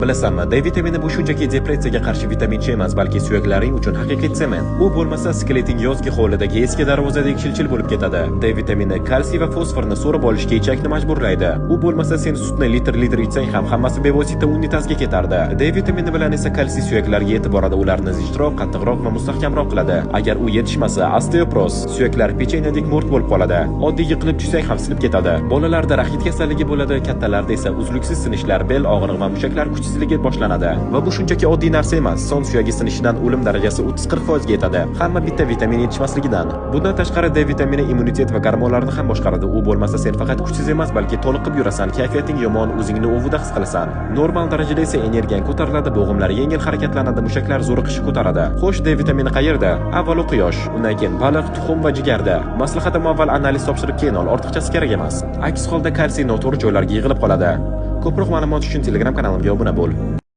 Bilasanmi, D vitamini bu shunchaki depressiyaga qarshi vitamincha emas, balki suyaklaring uchun haqiqiy sement. U bo'lmasa, skeleting yozgi hovlidagi eski darvozadek chil-chil bo'lib ketadi. D vitamini kalsiy va fosforni so'rib olishga ichakni majburlaydi. U bo'lmasa, sen sutni litr-litr ichsang ham hammasi bevosita unitazga ketardi. D vitamini bilan esa kalsiy suyaklarga yetib boradi, ularni zichroq, qattiqroq va mustahkamroq qiladi. Agar u yetishmasa, osteoporoz, suyaklar pechenyadek mo'rt bo'lib qoladi. Oddiy yiqilib tushsang ham sinib ketadi. Bolalarda raxit kasalligi bo'ladi, kattalarda esa uzluksiz sinishlar, bel og'rig'i va mushaklar kuchsizligi boshlanadi. Va bu shunchaki oddiy narsa emas. Son suyagi sinishidan o'lim darajasi 30-40% ga yetadi. Hamma bitta vitamin yetishmasligidan. Bundan tashqari, D vitamini immunitet va gormonlarni ham boshqaradi. U bo'lmasa, sen faqat kuchsiz emas, balki toliqib yurasan, kayfiyating yomon, o'zingni ovida his qilasan. Normal darajada esa energiyang ko'tariladi, bo'g'imlar yengil harakatlanadi, mushaklar zo'riqishni ko'taradi. Xo'sh, D vitamini qayerda? Avvalo quyosh, undan keyin baliq, tuxum va jigarda. Maslahatim, avval analiz topshirib, keyin ol, ortiqchasi kerak emas. Aks holda kalsiy noto'g'ri joylarga yig'ilib qoladi. Ko'proq ma'lumot uchun Telegram kanalimga obuna bo'l.